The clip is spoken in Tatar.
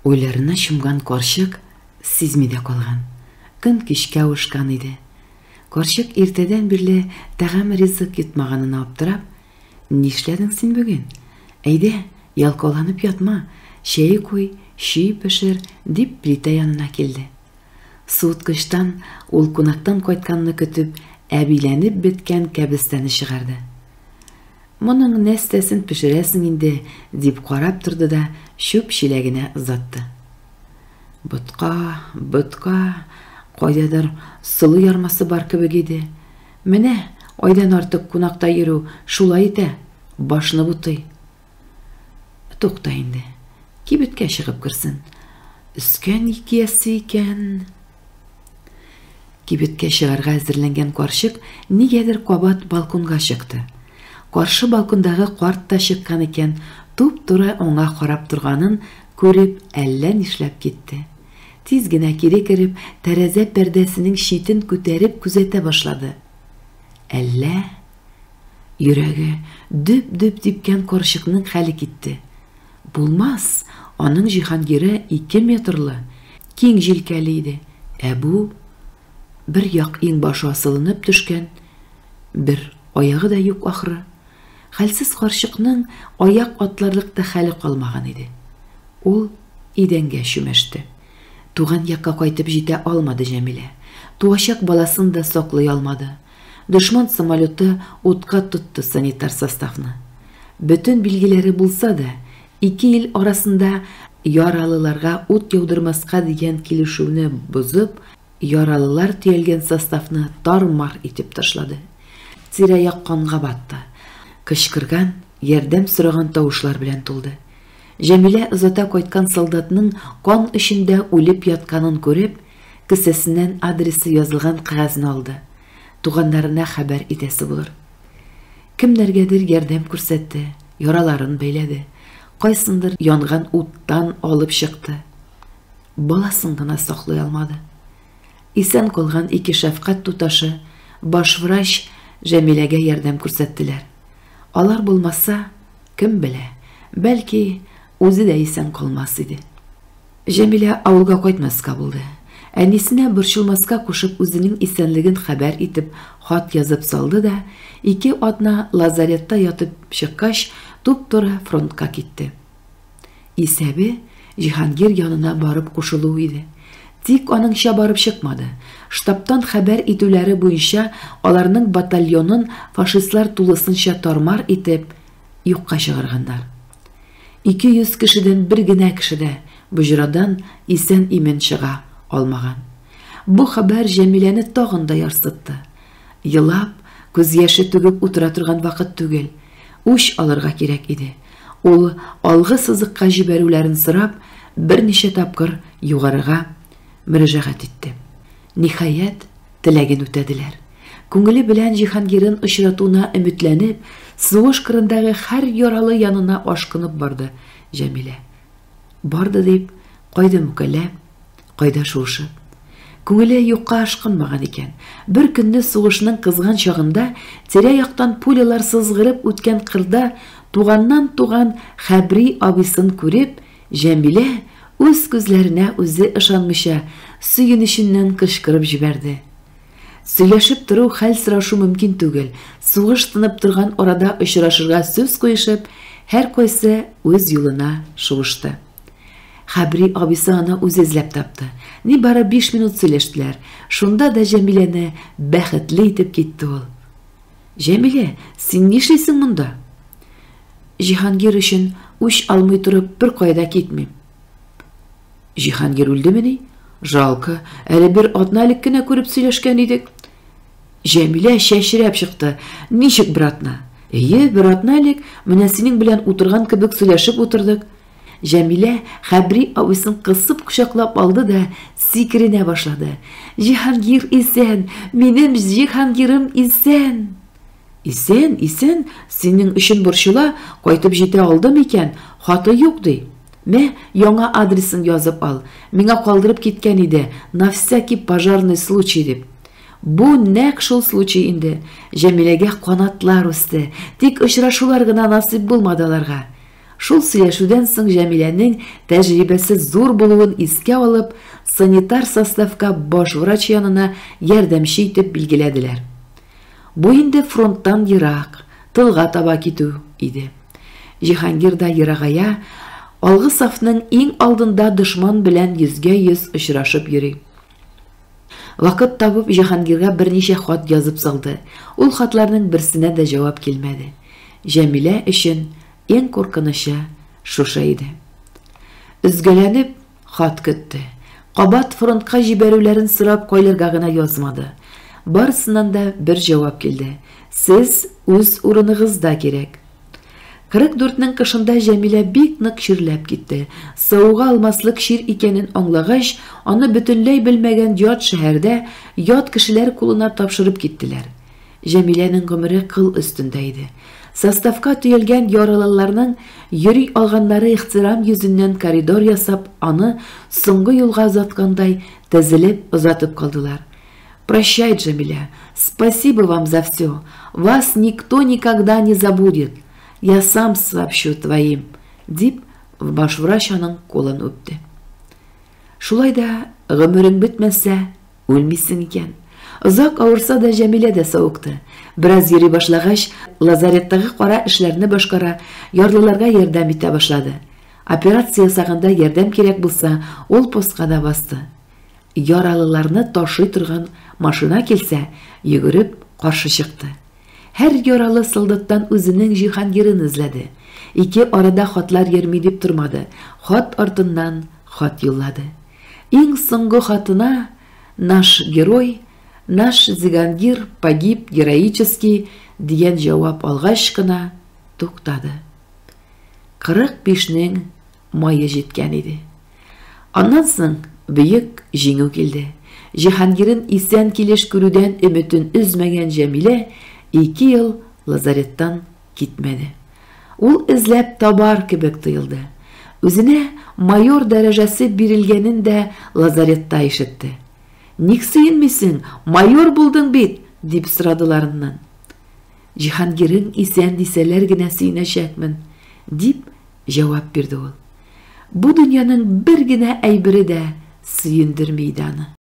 Уйларына чумган карчык сизми дә калган. Көн кичкә авышкан иде. Карчык иртәдән бирле тәгам ризык йотмаганына аптырап, Нишләдең син бүген? Әйдә, ялкауланып ятма, чәй куй, щи пешер, дип плитә янына килде. Суыткычтан ул кунактан кайтканны көтеп, әбиләнеп беткән кәбестәне чыгарды. Моның нәстәсен пешерәсең инде, дип карап торды да чүп чиләгенә озатты. Ботка, ботка, кайдадыр солы ярмасы бар кебек иде. Менә айдан артык кунакта йөрү шулай итә, башны бутый. Тукта инде, кибеткә чыгып керсен. Өскә ни киясе икән? Кибеткә чыгарга әзерләнгән карчык нигәдер кабат балконга чыкты. Каршы балкондагы карт та чыккан икән, туп-туры аңа карап торганын күреп, әллә нишләп китте. Тиз генә кире кереп, тәрәзә пәрдәсенең читен күтәреп күзәтә башлады. Әллә? Йөрәге дөп-дөп типкән карчыкның хәле китте. Булмас, аның Җиһангиры ике метрлы, киң җилкәле иде, ә бу бер як иңбашы асылынып төшкән, бер аягы да юк ахры. Хәлсез карчыкның аяк атларлык та хәле калмаган иде. Ул идәнгә чүмәште. Туган якка кайтып җитә алмады Җәмилә. Туачак баласын да саклый алмады. Дошман самолеты утка тотты санитар составны. Бөтен билгеләре булса да, ике ил арасында яралыларга ут яудырмаска дигән килешүне бозып, яралылар төялгән составны тар-мар итеп ташлады. Тирә-як канга батты. Кычкырган, ярдәм сораган тавышлар белән тулды. Җәмилә озата кайткан солдатның кан эчендә үлеп ятканын күреп, кесәсеннән адресы язылган кәгазьне алды. Туганнарына хәбәр итәсе булыр. Кемнәргәдер ярдәм күрсәтте, яраларын бәйләде, кайсындыр янган уттан алып чыкты. Баласын гына саклый алмады. Исән калган ике шәфкать туташы, баш врач Җәмиләгә ярдәм күрсәттеләр. Алар булмаса, кем белә, бәлки, үзе дә исән калмас иде. Җәмилә авылга кайтмаска булды. Әнисенә борчылмаска кушып үзенең исәнлеген хәбәр итеп хат язып салды да, ике атна лазаретта ятып чыккач, туп-туры фронтка китте. Исәбе Җиһангир янына барып кушылу иде. Тик аныңча барып чыкмады. Штабтан хәбәр итүләре буенча аларның батальонын фашистлар тулысынча тар-мар итеп, юкка чыгарганнар. 200 кешедән бер генә кеше дә боҗрадан исән-имин чыга алмаган. Бу хәбәр Җәмиләне тагын да ярсытты. Елап, күз яше түгеп утыра торган вакыт түгел. Үч алырга кирәк иде. Ул алгы сызыкка җибәрүләрен сорап, берничә тапкыр югарыга мөрәҗәгать итте. Ниһаять, теләген үтәделәр. Күңеле белән Җиһангирын очратуына өметләнеп, сугыш кырындагы һәр яралы янына ашкынып барды Җәмилә. Барды дип, кайда мүкәләп, кайда шуышып. Күңеле юкка ашкынмаган икән. Бер көнне сугышның кызган чагында тирә-яктан пулялар сызгырып үткән кырда туганнан туган Хәбри абыйсын күреп, Җәмилә, үз күзләренә үзе ышанмыйча, сөенеченнән кычкырып җибәрде. Сөйләшеп тору, хәл сорашу мөмкин түгел. Сугыш тынып торган арада очрашырга сүз куешып, һәркайсы үз юлына шуышты. Хәбри абыйсы аны үзе эзләп тапты. Нибары биш минут сөйләштеләр. Шунда да Җәмиләне бәхетле итеп китте ул. Җәмилә, син нишлисең монда? Җиһангир өчен үч алмый торып беркая да китмим. Җиһангир үлдемени? Жалко, әле бер атна элек кенә күреп сөйләшкән идек. Җәмилә чәчрәп чыкты. Ничек бер атна? Әйе, бер атна элек менә синең белән утырган кебек сөйләшеп утырдык. Җәмилә Хәбри абыйсын кысып кочаклап алды да сикеренә башлады. Җиһангир исән! Минем Җиһангирым исән! Исән, исән, синең өчен борчыла, кайтып җитә алды микән, хаты юк, ди. Мә, яңа адресын язып ал, миңа калдырып киткән иде, на всякий пожарный случай дип. Бу нәкъ шул случай инде. Җәмиләгә канатлар үсте, тик очрашулар гына насыйп булмады аларга. Шул сөйләшүдән соң Җәмиләнең тәҗрибәсе зур булуын искә алып, санитар составка баш врач янына ярдәмче итеп билгеләделәр. Бу инде фронттан ерак, тылга таба китү иде. Җиһангир да ерагая, алгы сафның иң алдында дошман белән йөзгә-йөз очрашып йөри. Вакыт табып, Җиһангирга берничә хат язып салды. Ул хатларның берсенә дә җавап килмәде. Җәмилә өчен иң куркынычы шушы иде. Өзгәләнеп, хат көтте. Кабат фронтка җибәрүләрен сорап кайларга гына язмады. Барысыннан да бер җавап килде. Сез үз урыныгызда кирәк. 44 нең кышында Җәмилә бик нык чирләп китте. Савыга алмаслык чир икәнен аңлагач, аны бөтенләй белмәгән ят шәһәрдә, ят кешеләр кулына тапшырып киттеләр. Җәмиләнең гомере кыл өстендә иде. Составка төялгән яралыларның йөри алганнары ихтирам йөзеннән коридор ясап, аны соңгы юлга озаткандай тезелеп озатып калдылар. Прощай, Джамиля, спасибо вам за все. Вас никто никогда не забудет. Я сам сообщу твоим, дип, баш врач аның кулын үпте. Шулай да гомерең бетмәсә, үлмисең икән. Озак авырса да Җәмилә дә савыкты. Бераз йөри башлагач, лазареттагы кара эшләрне башкара, ярлыларга ярдәм итә башлады. Операция ясаганда ярдәм кирәк булса, ул постка да басты. Яралыларны ташый торган машина килсә, йөгереп каршы чыкты. Һәр яралы солдаттан үзенең Җиһангирын эзләде. Ике арада хатлар йөрми дип тормады, хат артыннан хат юллады. Иң соңгы хатына «Наш герой, наш Зигангир погиб героически» дигән җавап алгач кына туктады. 45 нең мае җиткән иде. Аннан соң бөек җиңү килде. Җиһангирын исән килеш күрүдән өметен өзмәгән Җәмилә 2 ел лазареттан китмәде. Ул эзләп табар кебек тоелды. Үзенә майор дәрәҗәсе бирелгәнен дә лазаретта ишетте. «Ник сөенмисең, майор булдың бит!» дип сорадылар аннан. «Җиһангирың исән дисәләр генә сөенәчәкмен», дип җавап бирде ул. Бу дөньяның бер генә әйбере дә сөендерми иде аны.